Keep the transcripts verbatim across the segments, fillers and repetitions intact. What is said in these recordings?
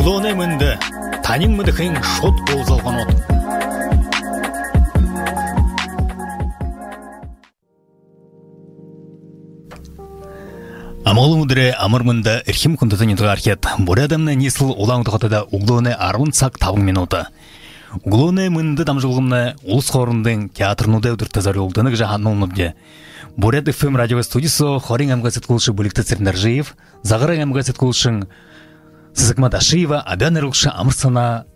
Үглөөнэй мэндэ! Танин мэдэхын шууд уулзалганууд. Амгалан үдэрэй амар мэндэ, эрхим хүндэтэ нютагаархид! Буряад эмнэй ниислэл Улаан-Үдэ хотодо үглөөнэй арбан саг табан минута. Үглөөнэй мэндэ дамжуулгамнай улас хоорондын театрнуудай үдэртэ зорюулагдана гэжэ һануулнабди. Буряад ФМ радиогой студи соо Хориин аймагай сэтгүүлшэ Бэлигтэ Цырендоржиев, Загарайн аймагай сэтгүүлшэн Сэсэгма Дашиева, абяа найруулагша Амарсанаа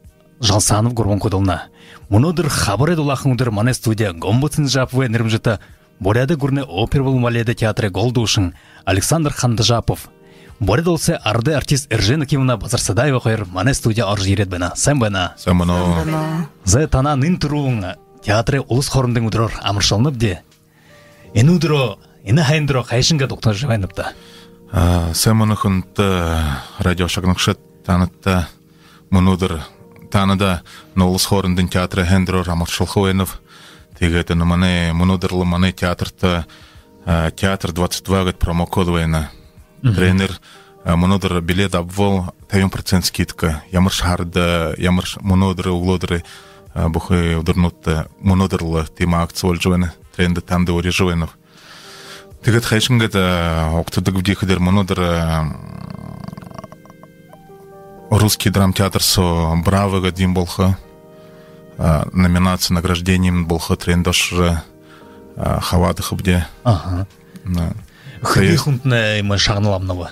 Жалсанов гурбан хүдэлнэ. Мүнөөдэр хабарай дулаахан үдэр манай студида Гомбо Цыдыжаповай нэрэмжэтэ Буряадай гүрэнэй опера болон баледэй театрай гол дуушан Александр Хандажапов, Буряад Уласай арадай артист Эржена Кимовна Базарсадаева хоёр манай студида орожо ерээд байна. Сайн байна. Сайн байна. Сайн байна. Зай, танаа нэн түрүүн театрай улас хоорондын үдэрөөр амаршалнабди. Энэ үдэрөө, энэ һайндэрөө хайшан гээд угтажа байнабта? А, сайн байна, хүндэтэ радио шагнагшад, таанадта мүнөөдэр, таанадта энэ улас хоорондын театрай һайндэрөөр амаршалха байнаб. Тиигээд энэ манай, мүнөөдэр лэ манай театрта, а, «Театр двадцать два» гээд промокод байна. Мгм. Тэрэнээр, а, мүнөөдэр билет абабал, табин процент скидка. Ямаршье һарада, ямаршье мүнөөдэр, үглөөдэр, а, бүхы үдэрнүүдтэ, мүнөөдэр лэ тиимэ акци болжо байна. Тэрээндэ танда урижа байнаб. Тиигээд хайшан гээд, а, угтадагбди гэхэдэ, мүнөөдэр, а, Русский драмтеатр соо «Браво» гээд юм болохо, а, номинация, награждение юм болохо, тэрээндэ ошожо, а, хабаадахабди. Аха. Да. Хэды хүнтнай иимэ шагнал абанаб?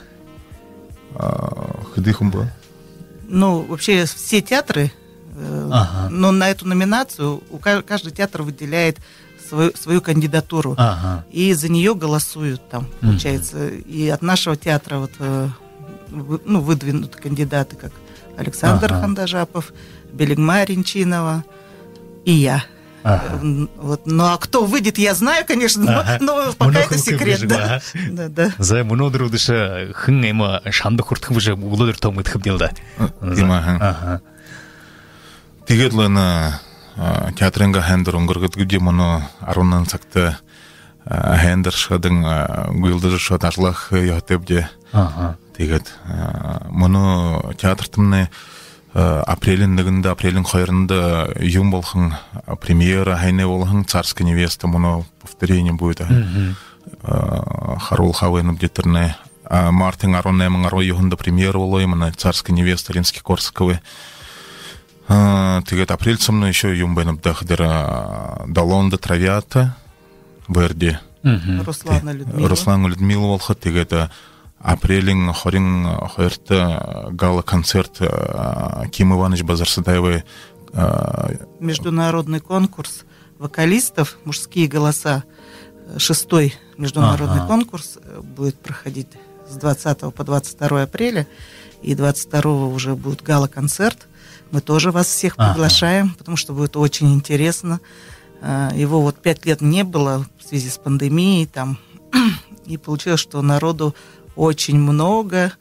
А, хэды хүн бэ? Ну, вообще, все театры, э, ага, но на эту номинацию у ка-, каждый театр выделяет свою, свою кандидатуру. Ага. И за неё голосуют там, мгм, получается. И от нашего театра вот, э, вы-, ну, выдвинуты кандидаты, как Александр, ага, Хандажапов, Белигма Ринчинова и я. Ага. М, вот. Ну, а кто выйдет, я знаю, конечно, но, ага, но пока это секрет, да. Много хылкы бэшэ баһа. Да, да. Зай, мүнөөдэр үдэшэ хэн иимэ шанда хүртэхэ бэшэ, үглөөдэртөө мэдэхэбди даа. Э, зай. Иимэ, ага. Ага. Тиигээд лэ энэ, а, театрайнгаа һайндэр үнгэргэдэгбди, мүнөө арбан нэгэн сагта, а, һайндэршэһэн, а, гүйлдэжэ ошоод ажаллаха ёһотойбди. Ага. Тиигээд, а, мүнөө театртамнай, а, апрелиин нэгэндэ, апрелиин хоёрдо юм болохонь, а, премьера һаяхан болоһон «Царская невеста», мүнөө повторение будет, а. Мгм. А, харуулха байнабди тэрэнээ. А, мартын арбан найман, арбан юһэндэ премьера болоо юм манай «Царская невеста» Римский-Корсаковай. А, тиигээд апрель соомнай ещё юм байнаб даа, хэдэр, а, «Доланда Травиата», Верди. Мгм. Руслан и Людмила. Руслан и Людмила болохо, тиигээд, а, апрелиин хорин хоёрто гала-концерт, а, Ким Иванович Базарсадаевай, а, международный конкурс вокалистов «Мужские голоса», э, шестой международный, ага, конкурс, э, будет проходить с двадцатого по двадцать второе апреля, и двадцать второго уже будет гала-концерт. Мы тоже вас всех, ага, приглашаем, потому что будет очень интересно. Э, его вот пять лет не было в связи с пандемией там, и получилось, что народу очень много,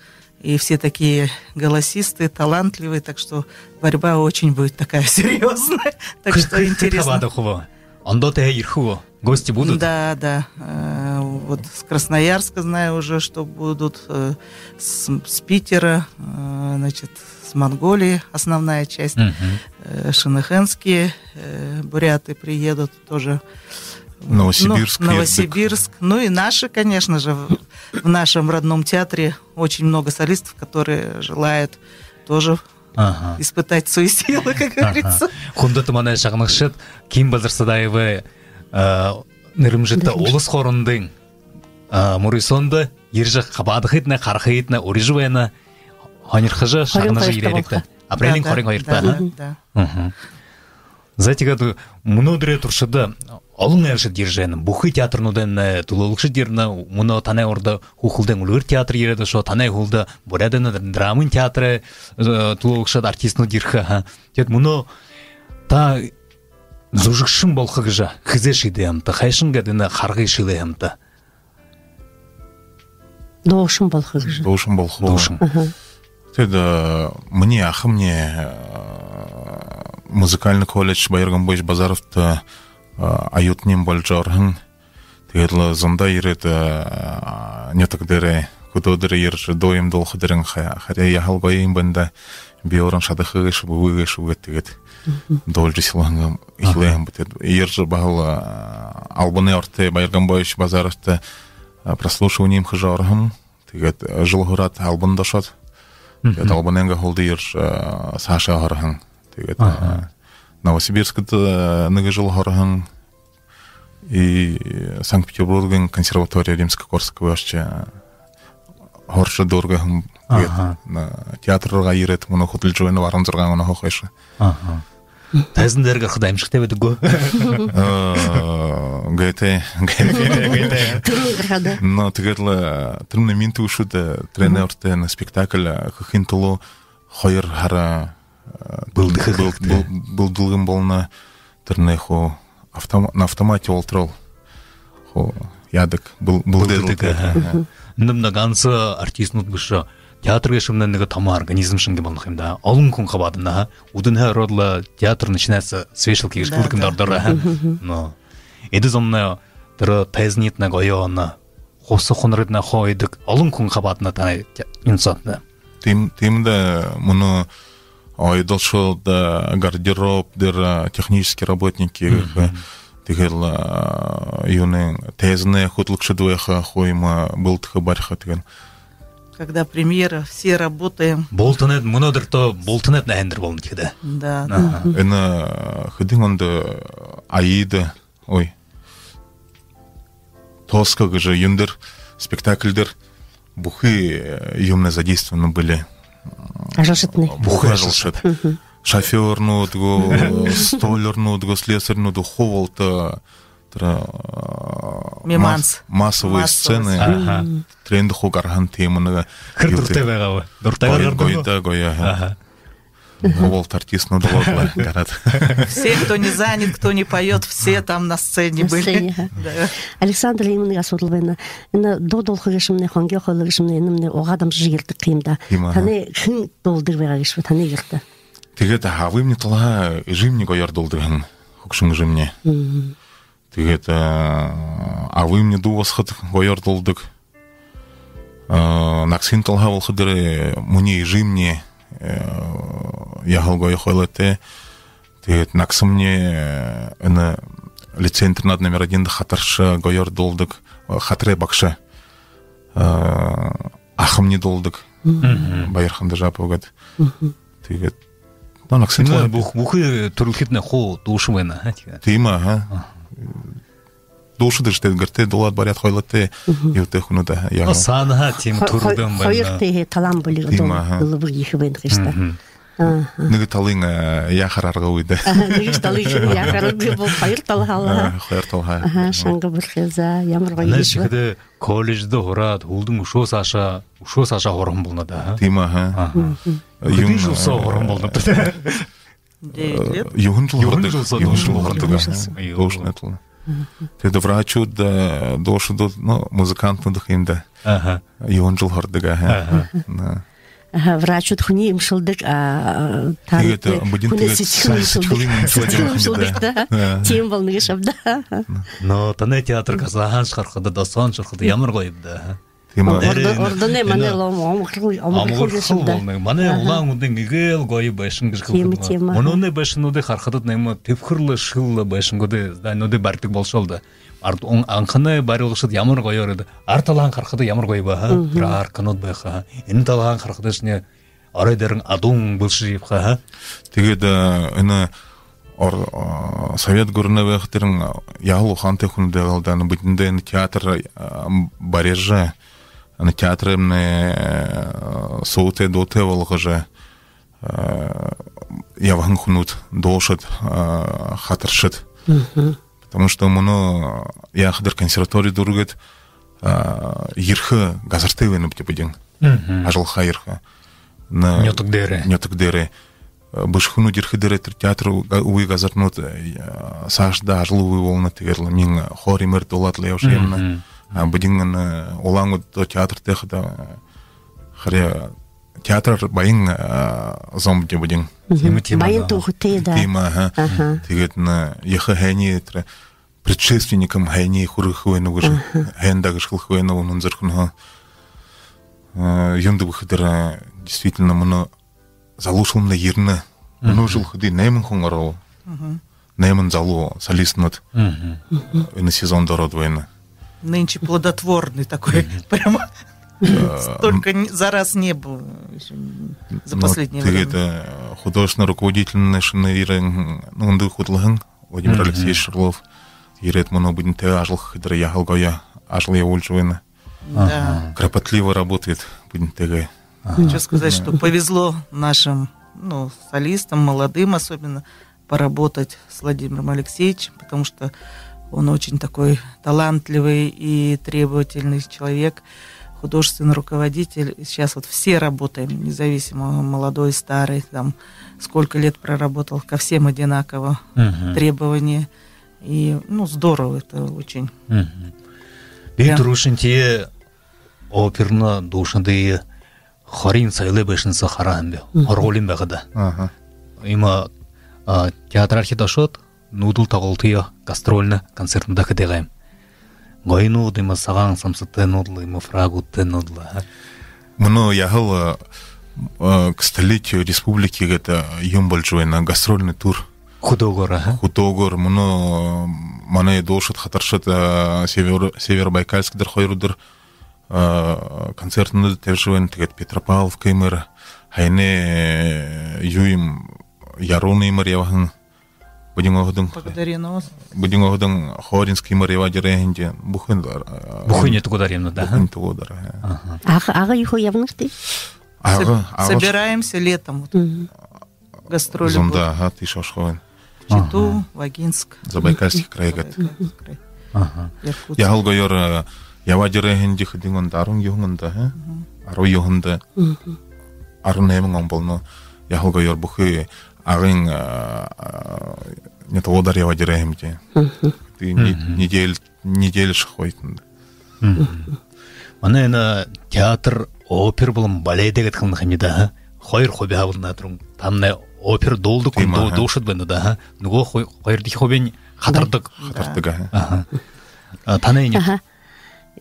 и все такие голосистые, талантливые, так что борьба очень будет такая серьёзная. Так что интересно. Хэды хабаадахаб? Ондоо тээ ерэхэ гү? Гости будут? Да, да. Э, вот с Красноярска знаю уже, что будут, э, с, с Питера, э, значит, с Монголии основная часть, мгм, э, шэнэхэнские, э, буряты приедут тоже. Новосибирск, ну, Новосибирск. Ну и наши, конечно же, в, в нашем родном театре очень много солистов, которые желают тоже, ага, испытать свои силы, как, ага, говорится. Хүндэтэ манай шагнагшад, Ким Базарсадаевай, э, нэрэмжэтэ, нэрэмжэтэ улас хоорондын, э, мүрысөөндэ ерэжэ хабаадахыетнай, харахыетнай урижа байна. Һонирхожо, шагнажа ерээрэгты. Хорин хоёрто болохо. Апрелиин, да, да, хорин хоёрто, да, ага, да. Мгм. Зай, тиигээд мүнөөдэрэй туршада олон айлшад ерэжэ байна. Бүхы театрнуудай, э, түлөөлэгшэд ерэнэ. Мүнөө танай урда хүүхэлдэйн «Үльгэр» театр ерээд ошоо, танай һүүлдэ Буряадай драмын театрай, э, түлөөлэгшэд, артистнууд ерэхэ, ага. Тиигээд мүнөө та зүжэгшэн болохо гэжэ хэзээ шиидээ һэмта? Хайшан гээд энэ харгы шэлээ һэмта? Дуушан болохо гэжэ. Дуушан болохо. Дуушан. Аха. Тиигээд, э, минии ахамни, э, музыкальный колледж Баяр Гомбоевич Базаровта, э, оюутан болжо ороһон. Тиигээд лэ зундаа ерээд, э, нютаг дээрээ Хүдөөдэр ерэжэ дуу юм дуулхадань ха-, харин яһала гоё юм байна даа. Би өөрөө шадаха гээшэб, үгы гээшэб гээд, тиигээд дуулжа эхилһэн юм, эхилһэн юм. Тиигээд ерэжэ баһал, а, албанай оротой Баяр Гомбоевич Базаровтай, а, прослушивание юм хэжэ ороһон. Тиигээд, а, жэл һураад, албанда ошоод. Тиигээд албанайнгаа һүүлдэ ерэжэ, а, саашаа һураһан. Тиигээд, а, Новосибирскда, а, нэгэ жэл һураһан. И Санкт-Петербургын консерватория Римско-Корсакова ошожо, һуража дүүргэһэн. Тиигээд, а, театр руугаа ерээд, мүнөө хүдэлжэ байнаб, арбан зургаан онһоо хойшо. Тайзан дээрэ гарахада аймшагтай байдаг гү? Э, гээтэй, гээтэй, гээтэй. Түрүүн гарахада. Но тиигээд лэ, э, тэрэмнай минии түүшүүд, э, тэрэнэй оротой энэ спектакль, э, хэхын түлөө хоёр һара, э, бэлдэхэ бэл-, хэрэгтэй. Бэл-, бэлдэлгэн болоно. Тэрэнээ хуу автом-, на автомате болотор лэ хуу яадаг, бэл-, бэлдээд лэ. Бэлдэдэг, аха. Аха. Эндэмнай ганса артистнууд бэшэ. Театр гээшэмнай нэгэ томо организм шэнги болоно юм даа. Олон хүн хабаадана, аха. Үдэнһээ ороод лэ театр начинается с вешалки гэжэ хэлэдэг юм даа, аха. Но эдэ зомнай тэрэ тайзануудтнай гоёно. Хуса хунарыетнай хооёдог. Олон хүн хабаадана танай те-, энэ сагта. Тиимэ, тиимэ даа, мүнөө оёдолшод, гардероб дээрэ технические работники. Тиигээл, а, юунэй, тайзанай хүтэлэгшэд байха, хуу юумэ, а, бэлдэхэ, бариха тиигээл. Когда премьера, все работаем. Бултанайт, мүнөөдэртөө бултанайт һайндэр болоно тиихэдэ. Да. Аха. Энэ, а, хэдэн ондо, а, «Аида», ой, «Тоска» гэжэ юун дээрэ, спектакль дээрэ бүхы, э, юумэнэй задействованы были. Ажалшаднай. Бүхы ажалшад. Шофёрнууд гү, столярнууд гү, слесарьнууд гү, хуу булта тэрэ, а, мас-, массовые сцены. Массовые сцены. Аха. Тэрээндэ хуу гараһан тиимэ нэгэ. Хэр дуратай байгааб? Дуратайгаар гарадаг гү? Гоё даа, гоё, аха. Аха. Хуу булта артистнууд болоод лэ гараад. Все, кто не занят, кто не поёт, все там на сцене были. На сцене, аха. Да. Александр, иимэ нэгэ асуудал байна. Энэ дуу дуулаха гээшэмнай, хонгёо хоолой гээшэмнай, энэмнай угаа дамжажа ерэдэг юм даа. Тиимэ, аха. Танай хэн дуулдаг байгаа гээшэб, танай гэртэ? Тиигээд абымни талаһаа эжымни гоёор дуулдаг һэн, хүгшэн эжымни. Тиигээд, а, абымни дуу басагад гоёор дуулдаг. А, нагасай талаһаа болоходоо, минии эжымни, э, яһала гоё хоолойтой. Тиигээд нагасамни, э, энэ лицей-интернат номер один-дэ хатарша гоёор дуулдаг, э, хатарай багша. А, ахамни дуулдаг. Баяр Хандажапов гээд. Тиигээд, ну, нагасай талаһаа бүхы түрэлхиднай хуу дуушан байна, аха, тиигээд. Тиимэ, аха. Дуушад эжытэй гэртээ дуулаад бариад, хоолойтой юутэй хүнүүд, аха, яагаа. Саанаһаа тиимэ түрэлдөө байна. Хоёр тээ талаан бүлэг. Тиимэ, аха. Дуу дуулдаг ехэ байна гээшэ даа. Аха. Нэгэ талыень, э, яахаар аргагүй даа. Аха, нэгэ талыень яахаар аргагүй бол хоёр талаһаа лэ, аха. Аха, хоёр талаһаа. Аха, шанга бэрхэ, за, ямар гоё. Нааша гээшэб. Тиихэдэ колледждэ һураад, һүүлдэнь үшөө саашаа, үшөө саашаа һураһан болоно даа, аха? Тиимэ, аха. Аха. Хэды жэл соо һураһан болоно? Девять лет. Юһэн жэл һурадаг. Юһэн жэл соо дуушан болоно. Юһэн жэл соо. Дуушан һурадаг. Тиигээд врачууд, э, дуушадууд, ну, музыкантнууд юм даа. Аха. Юһэн жэл һурадаг, аха. Аха. Аха, врачууд хүниие эмшэлдэг, а, тиигээд, э, бидэн хүнэй тиигээд сэдьхэлыень эмшэлдэг. Сэдьхэлыень эмшэлдэг, да. Тиимэ болоно гээшэб даа. Но танай театр газааһаань харахада, досооһоонь харахада ямар гоёб даа. Тиимэ. Урда-, урданай манай лэ омогорхол, омогорхол гээшэб даа. Манай Улаан-Үдын эгээл гоё байшан гэжэ хэлэдэг. Тиимэ, тиимэ. Мүнөөнэй байшануудые харахада, нэмэ тэбхэр лэ, шэл лэ байшангуудые, зданиинуудые баридаг болошоол даа. Ард, ун-, анханай барилгашад ямар гоёор, ар талаһаань харахада ямар гоё байха. Тэрэ арканууд байха. Энэ талаһаань харахадашни орой дээрэнь адуун бэлшэжэ ябаха, аха. Тиигээд, э, энэ ор-, э, совет гүрэнэй байха дээрэнь яһала ухаантай хүнүүд байгаа л даа. Бидэндэ энэ театр, э, барижа, энэ театрыемнай, э, суутай, дуутай болгожо, э, ябаһан хүнүүд, дуушад, э, хатаршад. Потому что мүнөө яахадаа консерватори дүүргээд, а, ерэхэ газартай байнабди бидэн. Ажаллахаа ерэхэ. Нютаг дээрээ. Нютаг дээрээ. Бэшэ хүнүүд ерэхэдээ тэрэ театр үгы газарнууд, а, саашадаа ажал үгы болоно, тиигээд лэ мин хор юумээр дуулаад лэ ябажа ябанаб. А бидэн энэ Улаан-Үдэ театртай хадаа, харин театр баян, а, зомбди бидэн. Тиимэ, тиимэ. Баян түүхэтэй, да. Тиимэ, аха. Тиигээд энэ ехэ һайниие, тэрэ предшественникам һайниие хүргэхэ байна гэжэ, һайн даа гэжэ хэлэхэ байна, үнэн зүрхэнһөө. Э, юундэб гэхэдэ, э, действительно, мүнөө залуушуулнай ерэнэ. Мүнөө жэл хэды, найман хүн ороо. Мгм. Найман залуу солистнууд. Мгм. Энэ сезондо ороод байна. Нынче плодотворный такой. Мгм. Прямо. Э, столько не-, за раз не было ещё за последнее время. Ну, тэгээд, э, художественный руководитель наш нэрэн, ну, үндэ хүдэлһэн Владимир Алексеевич Шерлов. Ерээд мүнөө бидэнтэй ажал хэдэрэ яһала гоё ажал ябуулжа байна. Да. Ага. Кропотливо работает, будем так говорить. Ага. Хочу сказать, что повезло нашим, ну, солистам, молодым особенно, поработать с Владимиром Алексеевичем, потому что он очень такой талантливый и требовательный человек, художественный руководитель. И сейчас вот все работаем, независимо, молодой, старый, там, сколько лет проработал, ко всем одинаково требования. И, ну, здорово это очень. Мгм. Би түрүүшынхиеэ оперно дуушадые хориин соёлой байшан соо хараа һэм би. Мгм. Һургуулиин байхада. Аха. Иимэ, а, театраархид ошоод, нүүдэл тоглолтоёо, гастрольно концертнүүдые хэдэг һэм. Гоёнууд, иимэ сагаан самсатайнууд лэ, иимэ фрагуудтайнууд лэ, а. Мүнөө яһала, э, к столетию республики гээд юм болжо байна, гастрольный тур. Хүдөөгөөр, аха. Хүдөөгөөр. Мүнөө, э, манай дуушад, хатаршад, э, Север-, Северобайкальск дээрэ хоёр үдэр, э, концертнүүдые табижа байна. Тэгээд Петропавловка иимээр, һаяна, э, юу юм, Яруунын иимээр ябаһан. Бидэн өөһэдөө... Благодаренос. Бидэн өөһэдөө Хоринск иимээр ябаад ерээ һэмди. Бүхы, э, бүхы нютагуудаар юм даа, аха? Бүхы нютагуудаар, аха. Аха. Ага, Ага юу хуу ябанагты? Ага, Соб-, Ага. Собираемся летом, вот. Мгм. Гастроли будут. Зундаа, аха, тиишэ ошохо байна. Читу, Ага. Вагинск. Забайкальский край гээд. Забайкальский край. Аха. Иркутск. Яһала гоёор, э, ябаад ерээ һэмди, хэдэн ондо, арбан юһэн ондо, аха? Мгм. Арбан юһэн ондо. Мгм. Арбан найман он болоно. Яһала гоёор бүхы Агын, э, э, нютагуудаар ябаад ерээ һэмди. Мгм. Тэ не-, Мгм. недель-, недель шахойтан. Мгм. Манай энэ театр опера болон баледэй гээд хэлэнэ һэмди даа, аха? Хоёр хубиһаа болоно түрүүн. Танай опера дуулдаг хүн, Тиимэ, дуу-, аха. Дуушад байна даа, аха? Нүгөө ху-, хоёрдохи хубиинь хатардаг. Хатардаг, аха. Аха. А, танай энэ... Аха.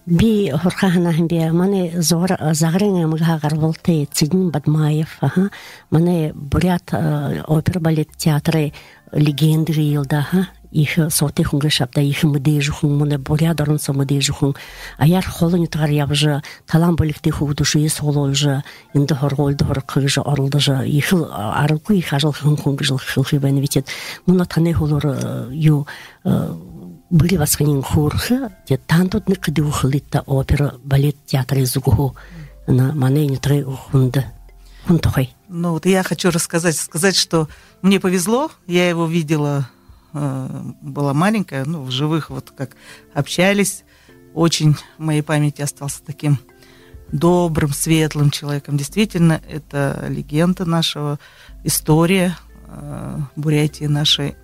Би һурахаа һанаа һэм би, манай Зугар-, Загарайн аймагһаа гарбалтай Цыден Бадмаев, аха. Манай буряад, э, опера балет театрай легендэ гээл даа, аха. Ехэ суутай хүн гээшэ ааб даа, ехэ мэдээжэ хүн, манай Буряад орон соо мэдээжэ хүн. Аяар холо нютагаар ябажа, талаан бэлигтэй хүүгэдүүдые суглуулжа, эндэ һургуулида һургаха гэжэ оролдожо, ехэл аргагүй ехэ ажал хэһэн хүн гэжэл хэлэхэ байна. Ведь мүнөө танай һүүлээр, э, юу, э, бэри басаганиинь хөөрэхэ, тэ таанадууд нэгэ хэды үгэ хэлыт даа, опера, балет театрай зүгһөө. На, манай нютагай хүндэ, хүн тухай. Ну, вот я хочу рассказать, сказать, что мне повезло, я его видела, э, была маленькая, ну, в живых, вот как общались. Очень в моей памяти остался таким добрым, светлым человеком. Действительно, это легенда нашего, история, э, Бурятии нашей.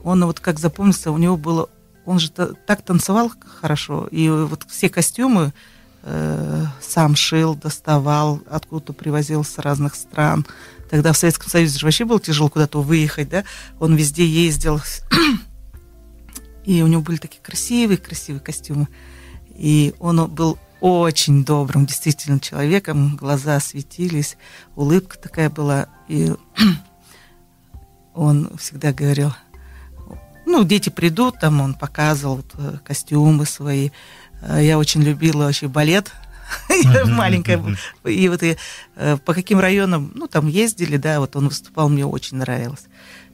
Он вот как запомнился, у него было, он же та-, так танцевал хорошо, и вот все костюмы, э, сам шил, доставал, откуда-то привозил с разных стран. Тогда в Советском Союзе же вообще было тяжело куда-то выехать, да? Он везде ездил. И у него были такие красивые, красивые костюмы. И он был очень добрым, действительно, человеком. Глаза светились, улыбка такая была. И он всегда говорил, ну, дети придут, там он показывал вот, э, костюмы свои. Э, я очень любила вообще балет. Я маленькая была. И вот и, э, по каким районам, ну, там ездили, да, вот он выступал, мне очень нравилось.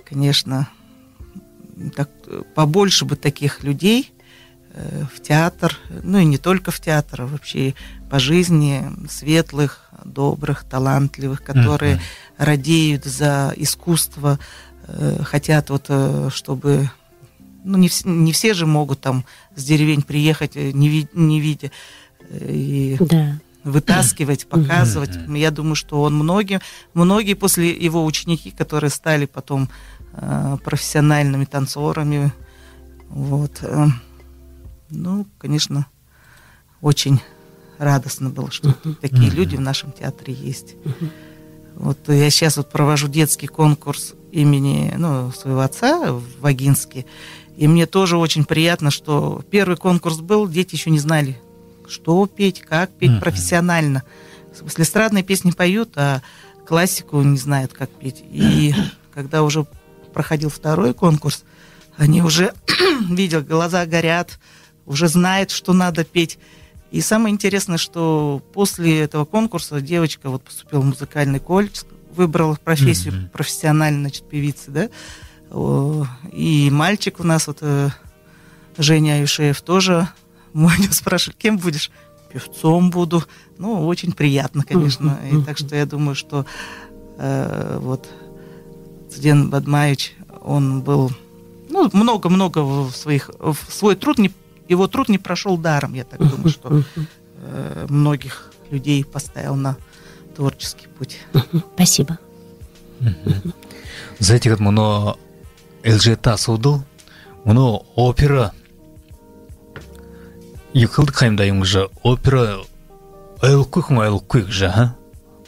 Конечно, так, э, побольше бы таких людей, э, в театр, ну и не только в театр, а вообще по жизни, светлых, добрых, талантливых, которые радеют за искусство, э, хотят вот, э, чтобы, ну, не вс-, не все же могут там с деревень приехать, э, не ви-, не видя, э, и вытаскивать, показывать. Я думаю, что он многим, многие после его ученики, которые стали потом, э, профессиональными танцорами, вот, э, ну, конечно, очень радостно было, что такие люди в нашем театре есть. Вот я сейчас вот провожу детский конкурс имени, ну, своего отца в Агинске. И мне тоже очень приятно, что первый конкурс был, дети ещё не знали, что петь, как петь профессионально. В смысле, эстрадные песни поют, а классику не знают, как петь. И когда уже проходил второй конкурс, они уже, видел, глаза горят, уже знают, что надо петь. И самое интересное, что после этого конкурса девочка вот поступила в музыкальный колледж, выбрала профессию профессиональной, значит, певицы, да. О, и мальчик у нас, вот, э, Женя Аюшеев тоже, мы у него спрашивали: «Кем будешь?» «Певцом буду». Ну, очень приятно, конечно. И так что я думаю, что, э, вот Цыден Бадмаевич, он был, ну, много-много в своих, в свой труд не, его труд не прошёл даром, я так думаю, что, э, многих людей поставил на творческий путь. Спасибо. Зэ, тиигээд мүнөө элжээтэ асуудал. Мүнөө опера юу хэлэдэг ха юм даа, юун гэжэ, опера ойлгохгүй хүн ойлгохгүй гэжэ, а?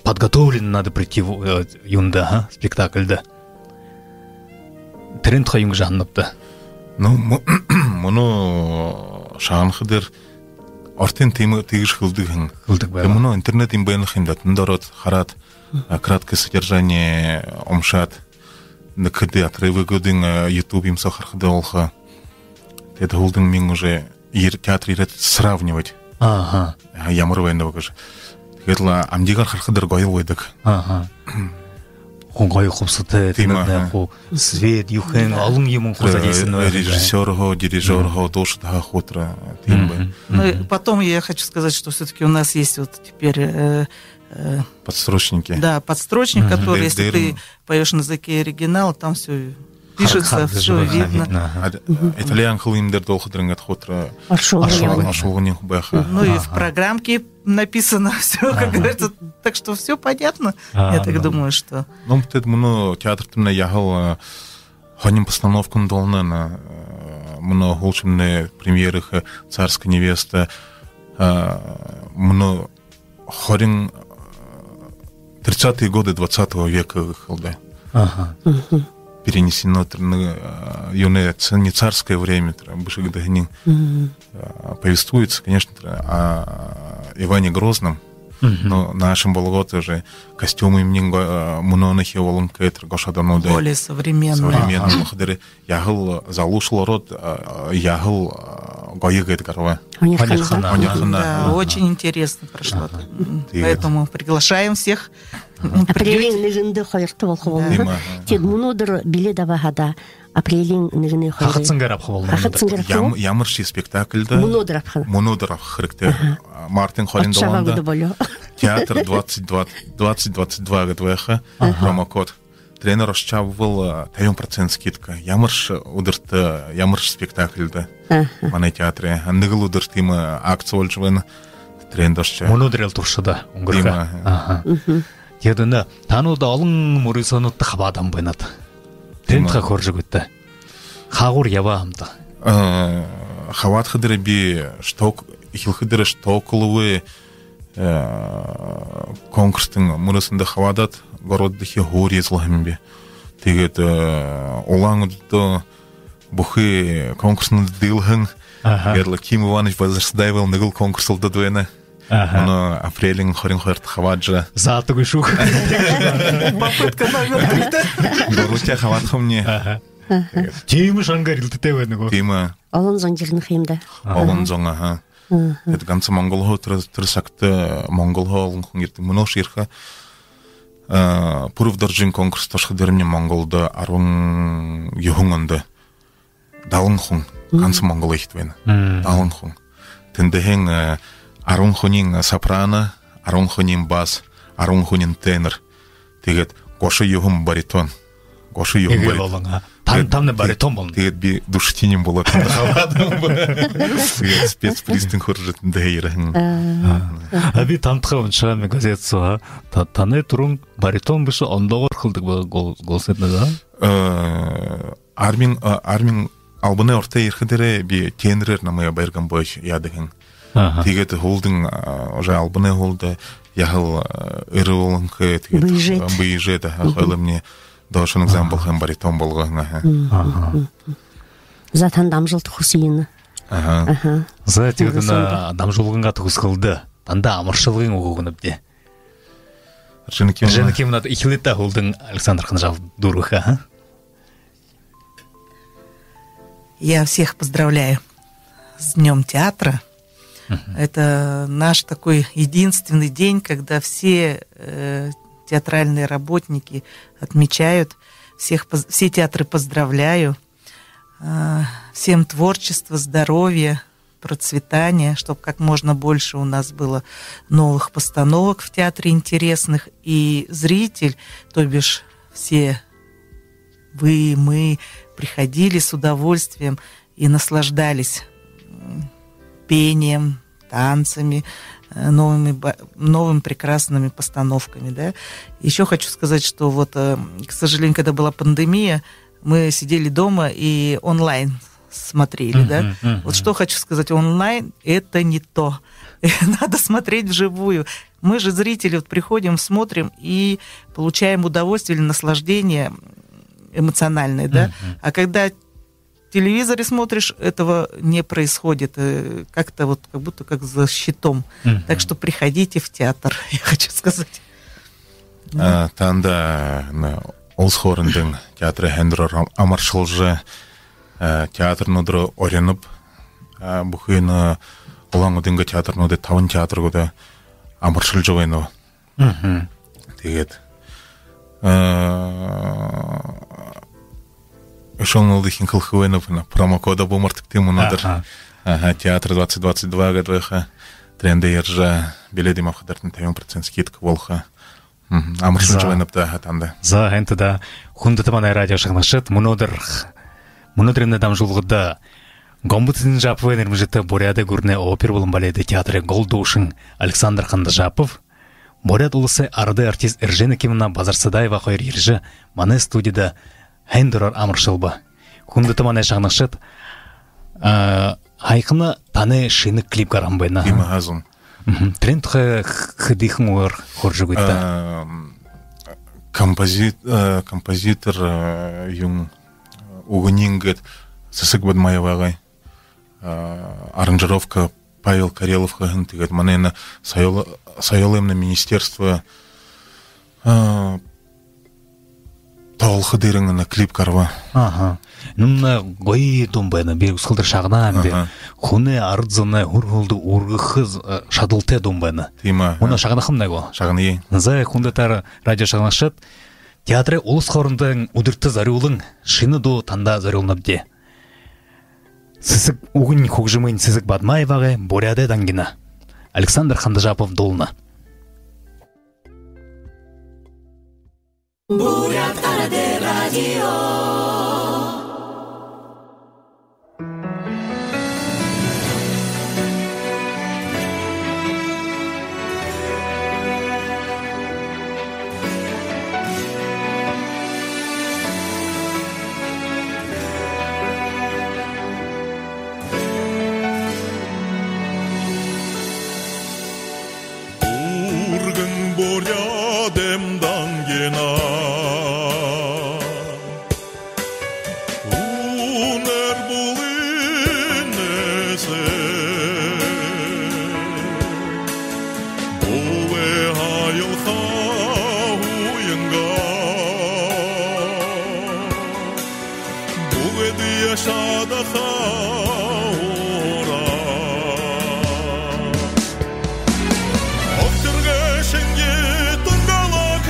Подготовленно надо прийти в, э, юундэ, а? Спектакльда. Тэрэн тухай юун гэжэ һананабта? Ну, м-, мүнөө шагнахадаа, ортын тиимэ, тиигэжэ хэлэдэг һэн. Хэлэдэг байгаа. Тиимэ, мүнөө интернет юм байна ха юм даа. Тэндэ ороод, хараад, а, краткое содержание уншаад, нэгэ хэды отрывогуудынь, э, YouTube юм соо харахада болохо. Тиигээд һүүлдэнь мүн уже ер-, театр ерээд сравнивать. Аха. А, ямар байнаб гэжэ. Тиигээд лэ амидыгаар харахадаа гоёл байдаг. Аха. Хуу гоё хубсаһатай, тиимэ, тэрэ, аха, хуу свет, юухэн, олон юумэн хуу задействовано байгаа. Режиссёр хуу, дирижёр хуу, дуушад хуу, тэрэ, тиимэ байна. Ну, и потом я хочу сказать, что всё-таки у нас есть вот теперь, э, э, подстрочники. Да, подстрочник, который, если ты поёшь на языке оригинала, там всё пишется, всё видно. Аха. А, итальян хэлэн дээрэ дуулахадаа, иигээд хуу тэрэ оршуулга, оршуулга байха. Ну и в программке написано всё, как говорится. Так что всё понятно. Я так думаю, что. Ну, тиигээд мүнөө театртамнай яһала, э, һонин постановкань дуулана, э, мүнөө һүүлшымнай премьераха «Царская невеста», э, мүнөө хорин, э, тридцатые годы двадцатого века гэхэ юм даа. Аха. Перенесено тэрэ, э, юунэй, ц-, не царское время, тэрэ бэшэгдэһэниинь, э, повествуется, конечно, тэрэ, о Иване Грозном. Но наашань болгоод уже костюмымнай го-, э, мүнөөнэйхи болонхой, тэрэ гошуудынь более современные. Современные. Аха. Тэрэ яһала залуушуул ороод, а, яһала, а, гоё гээд гараба. Һонирхоно. Һонирхоно. Да, очень интересно прошло. Ага. М, поэтому приглашаем всех. Ага. Апрелиин нэгэндэ, хоёрто болохо болоно. Тиимэ, аха. Тиигээд мүнөөдэр билет абаха даа. Апрелиин нэгэнэй, хоёрой. Хахад сэнгээр абаха болоно. Хахад сэнгээр абаха. Ям-, ямаршье спектакльда. Мүнөөдэр абаха. Мүнөөдэр абаха хэрэгтэй. Аха. А, мартын хорин долоондо. Ошоо, абаад болёо. Театр двадцать двадцать, двадцать двадцать два гээд байха. Аха. Промокод. Тренер ошожо абабал, а, табин процент скидка. Ямаршье үдэртэ, ямаршье спектакльда. Аха. Манай театрай. Нэгэл үдэр тиимэ акци болжо байна. Тренер ошожо. Мүнөөдэрэй туршада үнгэрхэ. Тиимэ, аха. Аха. Тиигээд энэ танууд олон мүрысөөнүүдтэ хабаадаһан байнат. Тиимэ. Тэрэн тухай хөөржэ үгыт даа. Хаагуур ябаа һэмта? Э, хабаадахадаа би шток-, эхилхэдээ Штоколовой, э, конкурстын мүрысөөндэ хабаадаад, городдохи һуури эзэлһэн би. Тиигээд, э, Улаан-Үдэдэ бүхы конкурснуудта диилэһэн. Аха. Тиигээд лэ Ким Иванович Базарсадаевал нэгэл конкурс алдаад байна. Аха. Мүнөө апрелиин хорин хоёрто хабаадажа. Заатагүй шүүх. Попытка номер три, да? Гурбадахи хабаадахамни. Аха. Тиимэ шангаар элдэтэй байна гү? Тиимэ. Олон зон ерэнэ ха юм даа. Аха. Олон зон, аха. Аха. Тиигээд ганса Монголһоо, тэрэ, тэрэ сагта Монголһоо олон хүн ерэдэг. Мүнөөшье ерэхэ. А, Пүрэв Доржын конкурс ошоходомни Монголдо арбан юһэн ондо далан хүн, ганса Монголой ехэ байна. Мм. Далан хүн. Тэндэһээнь, э, арбан хүниинь сопрано, арбан хүниинь бас, арбан хүниинь тенор. Тиигээд гушан юһэн баритон. Гушан юһэн баритон. Эгээл олон, а? Тан-, тиигээд тамнай баритон болоно. Тиигээд би дүшэтиниинь болоод тэндэ хабаадаһан. Тиигээд спецпризтэнь хүрэжэ тэндэһээ ерэһэн. А. А би тантай уншаһан газетэ соо, а? Та-, танай түрүүн баритон бэшэ, ондоогоор хэлэдэг ба-, гол-, голсэднэ, да? Э, армиин, а, армиин албанай урда ерэхэдээ би тенороор намайе Баяр Гомбоевич яадаг һэн. Аха. Тиигээд һүүлдэнь, а, уже албанай һүүлдэ яһала, а, эрэ болонхой, тиигээд бэежэ, а, бэежэ, аха, хоюулмни доошонь экзамен болохонь баритон болгоһон, аха. Мгм. Аха. Мгм. За, танда амжалта хүсэнэ. Аха. Аха. За, тиигээд энэ дамжуулгынгаа түгэсхэлдэ танда амаршалгын үгэ үгэнэбди. Эржена Кимовна. Эржена Кимовна, эхилыт даа, һүүлдэнь Александр Хандажапов дүүргэхэ, а? Я всех поздравляю с Днём театра. Мгм. Это наш такой единственный день, когда все, э, театральные работники отмечают. Всех поз-, все театры поздравляю. Э, всем творчества, здоровья, процветания, чтоб как можно больше у нас было новых постановок в театре интересных, и зритель, то бишь все вы, мы, приходили с удовольствием и наслаждались, м, пением, танцами, э, новыми ба-, новыми прекрасными постановками, да. Ещё хочу сказать, что вот, э, к сожалению, когда была пандемия, мы сидели дома и онлайн смотрели, да. Мгм, мгм. Вот что хочу сказать, онлайн — это не то. Надо смотреть вживую. Мы же, зрители, вот приходим, смотрим и получаем удовольствие или наслаждение эмоциональное, да. Мгм. А когда в телевизоре смотришь, этого не происходит. Э, как-то вот как будто как за щитом. Мгм. Так что приходите в театр, я хочу сказать. А, танда, на, улас хоорондын театрай һайндэрөөр ам-, амаршалжа, а, театрнуудаар ориноб. А, бүхы, на, Улаан-Үдын театрнуудые, табан театруудые амаршалжа байнаб. Мгм. Тиигээд, а, үшөө нэгэ юумэ хэлэхэ байнаб, на, промокодоо бү мартагты мүнөөдэр. Аха. Аха, «Театр двадцать двадцать два» гээд байха. Тэрэндэ ерэжэ, билет абахадатнай табин процент скидка болохо. Мгм. Амаршалжа байнаб даа, аха, танда. За, һайн даа. Хүндэтэ манай радио шагнагшад, мүнөөдэр, мүнөөдэрэй дамжуулгада Гомбо Цыденжаповай нэрэмжэтэ Буряадай гүрэнэй опера болон баледэй театрай гол дуушан Александр Хандажапов, Буряад Уласай арадай артист Эржена Кимовна Базарсадаева хоёр ерэжэ, манай студида һайндэрөөр амаршалба. Хүндэтэ манай шагнагшад, а, һаяхана танай шэнэ клип гараһан байна. Тиимэ, аха, зуун. Мгм. Тэрэн тухай х-, хэдыхэн үгөөр хөөрэжэ үгыт даа. Ам, композит-, э, композитор, э, юун, э, үгэнь гээд Сэсэг Бадмаевагай, э, аранжировка Павел Карелов хэһэн, тиигээд манай энэ соёл-, соёлой, на, министерство, э, тоолоходо ерэн, на, клип гараба. Аха. Нэн гоё дуун байна. Би үсэгэлдэр шагнааб. Аха. Хүнэй арад зоной һүр һүлдэ үргэхэ, э, шадалтай дуун байна. Тиимэ, аха. Мүнөө шагнахамнай гү? Шагная. За, хүндэтэ радио шагнагшад, театрай улас хоорондын үдэртэ зорюулан шэнэ дуу танда зорюулнабди. Сэсэг, үгэнь, хүгжэмынь Сэсэг Бадмаевагай «Буряадай дангина». Александр Хандажапов дуулана. Буряад арадай радио. Үргэн Буряадайм дангина. Үнэр бүлын эсэгэ. Бүлэ һаялха уянга. Бүгэдые шадаха ураа. Огторгой шэнги тунгалаг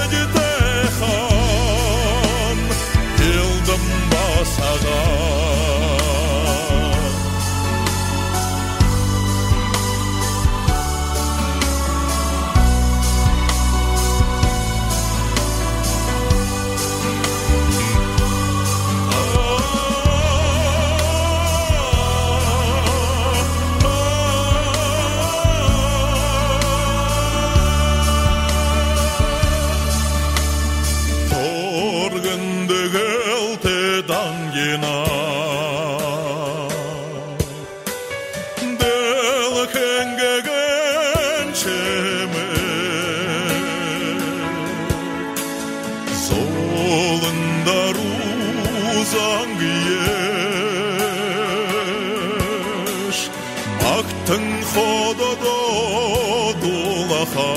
Эдитэйхэн хилдам басаган. Түргэн дэгээлтэй дангина. Дэлхэйн гэгээн шэмэг. Зулын даруу зангиеш магтан хододоо дуулаха.